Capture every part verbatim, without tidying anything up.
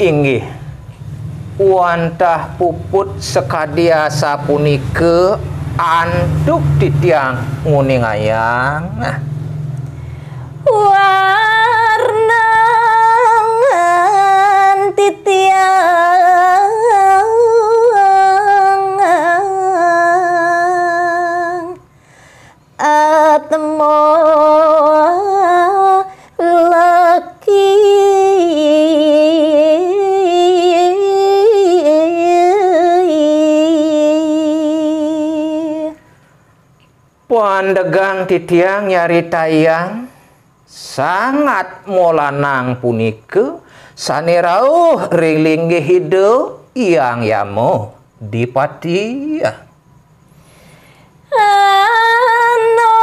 Inggih, wantah puput sakadi asapunika antuk titiang nguningayang. Warnangan titiang atma laki. Pandegang titiang nyaritayang sangat molanang punika sane rauh ring linggih Ida Hyang Yama Dipati. Ana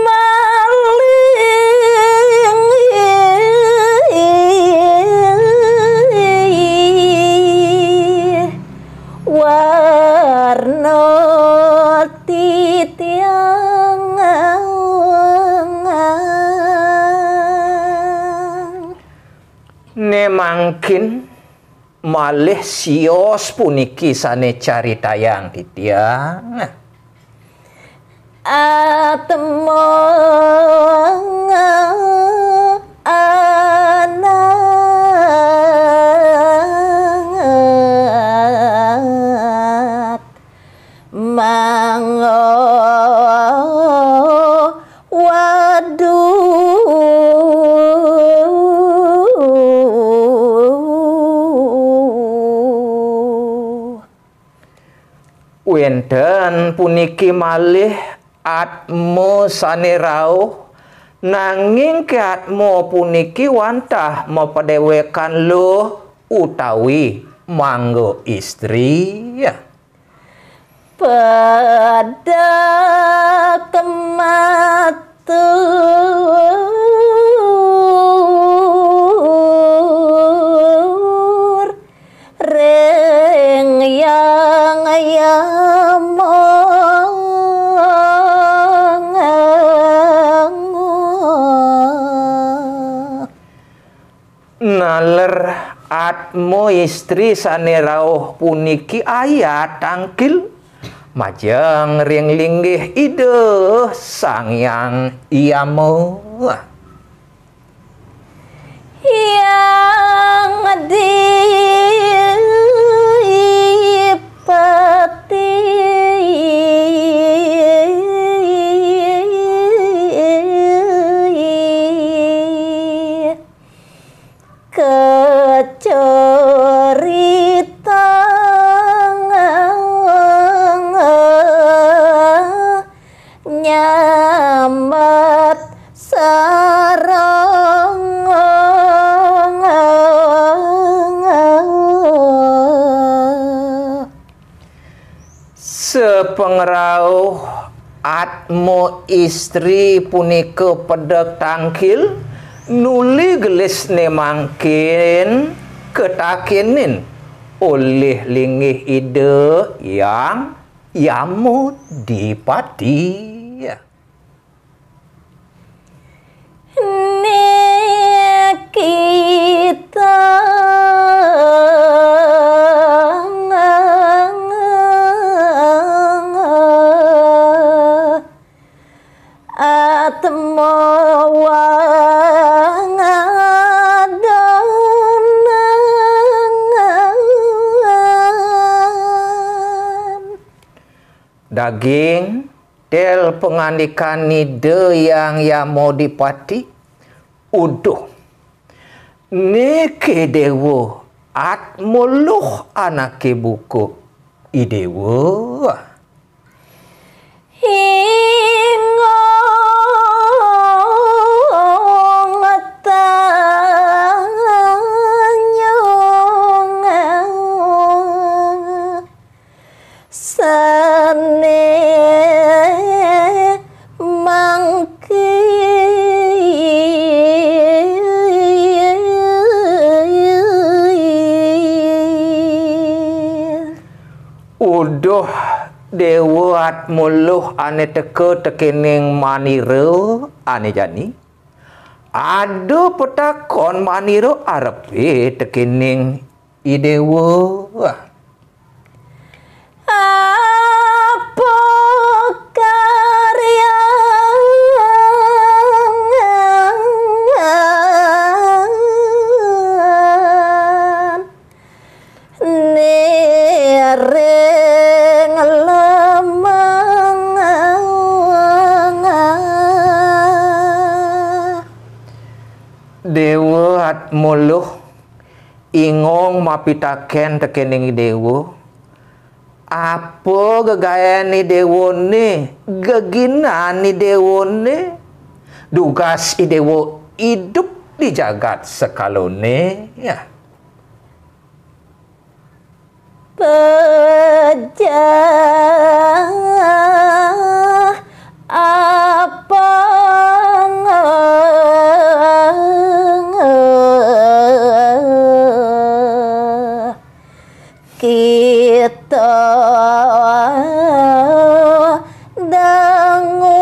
maling warna titiang. Ne mangkin malih sios puniki sane caritayang titiang. Atma anat mangga waduh. Wenten puniki malih atma sane rauh, nanging ke atma puniki wantah mapadewekan luh utawi mangga istri. Pedak matur ring Hyang Yama. Naler atma istri sane rauh puniki ayat tangkil majeng ring linggih Ida Sang Hyang Yama. Hyang Dipati kacarita nyambat sareng. Sapangrauh atma istri punika pedek tangkil, nuli gelisne mangkin katakinin olih linggih Ida Hyang Yama Dipati. Niki tang atma wangadonan. Daging tel pangandikan Ida Hyang Yama Dipati, uduh. Niki dewa atma luh anake buka i dewa. Hingong tanyong sane mangkin. Uduh dewa atma luh ane teka tekening manira ane jani. Ada petakon manira arepe tekening I Dewa. Apa karyangan niring lemeng? Dewa Atmuluh Ingong mapitaken tekening I Dewa, apa gegaen I Dewane, geginan I Dewane, dugas I Dewa idup di jagat sekalone? Ya. Pejah apa kita dangu?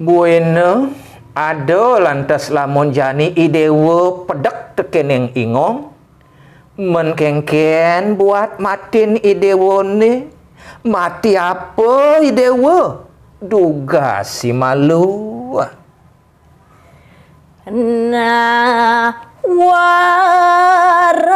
Buina ada lantas lamun jani I Dewa pedek tekening Ingong, men kengken buat matin I Dewane, mati apa I Dewa? Dugas I Malu. Nah, warang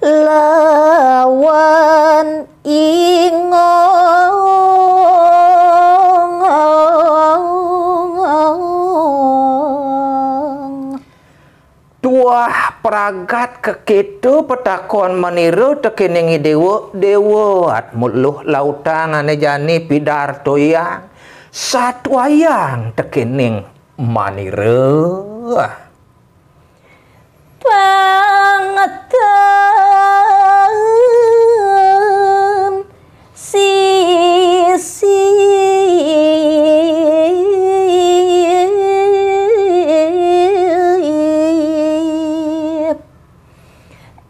lawan Ingong. Tuah pragat kekito petakon manira tekening I Dewa, Dewa Atmuluh lautang ane jani pidartoyang, satuayang tekening manira. Pangetan sisip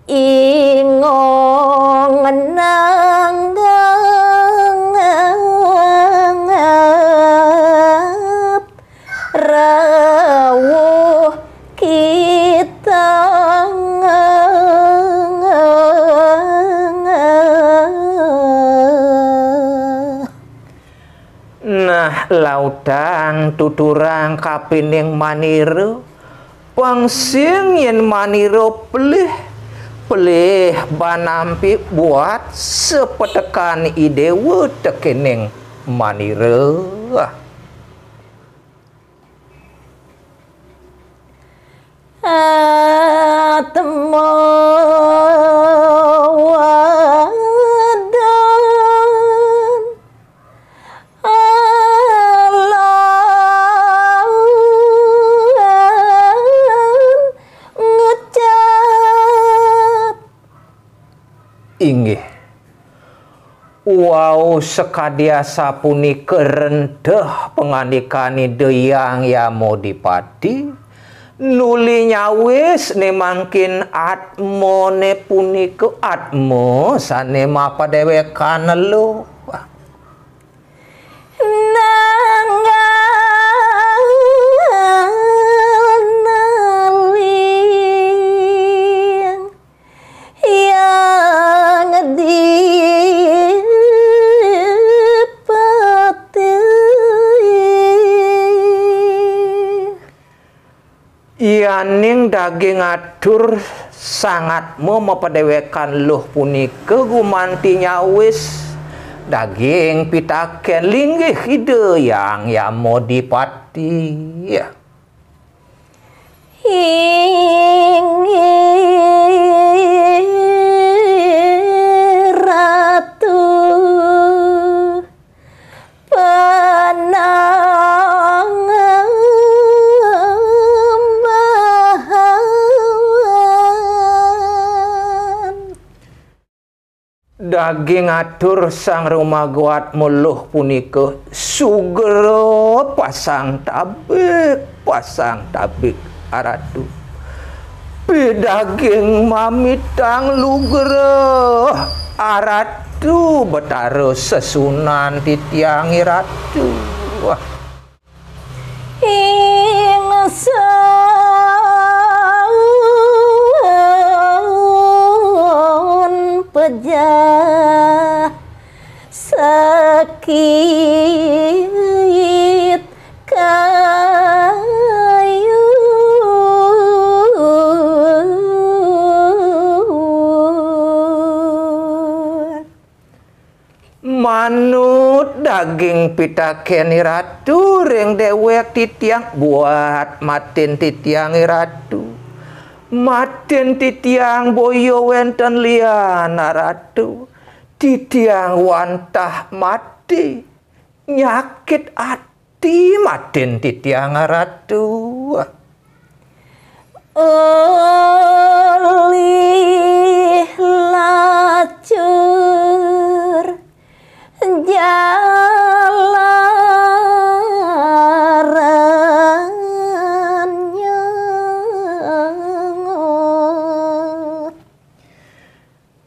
Ingong nanggap rawuh kita. Nah, lautang tuturang kapining manira, pang sing yen manira pelih, pelih banampi buat sapetekan I Dewa tekening manira. Atma wadon alon ngucap. Inggih. Wau sakadi asapunika renteh pangandikan Ida Hyang Yamadipati, nuli nyawis ne mangkin atmane punika atma sane mapadewekan luh. Nanggal naling Hyang Dipati. Yaning daging atur sangatmu mapadewekan luh punika gumanti nyawis daging pitaken linggih Ida Hyang Yamadipati. Inggih Ratu Panangembahan. Daging atur Sang Rumaguat Muluh punika sugra pasang tabik, pasang tabik, Aratu. Pidaging mamitang lugra, Aratu, Betara sesunan titiang, Iratu. Wah. Ingsun pejah sakit kayun. Manut daging pitaken Iratu ring dewek titiang, buat matin titiang, Iratu. Matin titiang boya wenten lian, Aratu. Titiang wantah mati. Nyakit ati matin titiang, Aratu. Ulih lacur jalaran nyengot.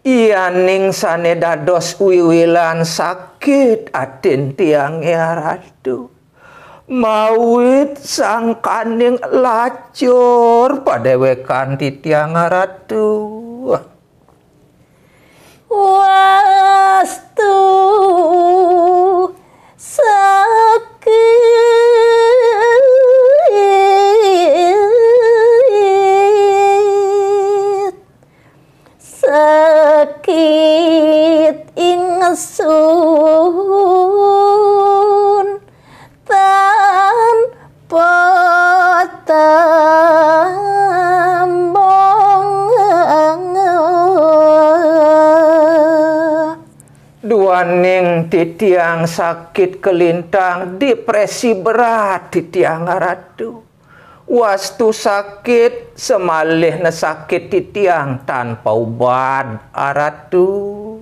Yaning sane dados wiwilan sakit atin tiange, Aratu. Mawit sangkaning lacur padewekan titiang, Aratu. Wastu sakit, sakit ingsun tanpa tembung. Duaning titiang sakit kalintang, depresi berat titiang, Aratu. Wastu sakit, samalihna sakit titiang tanpa ubat, Aratu.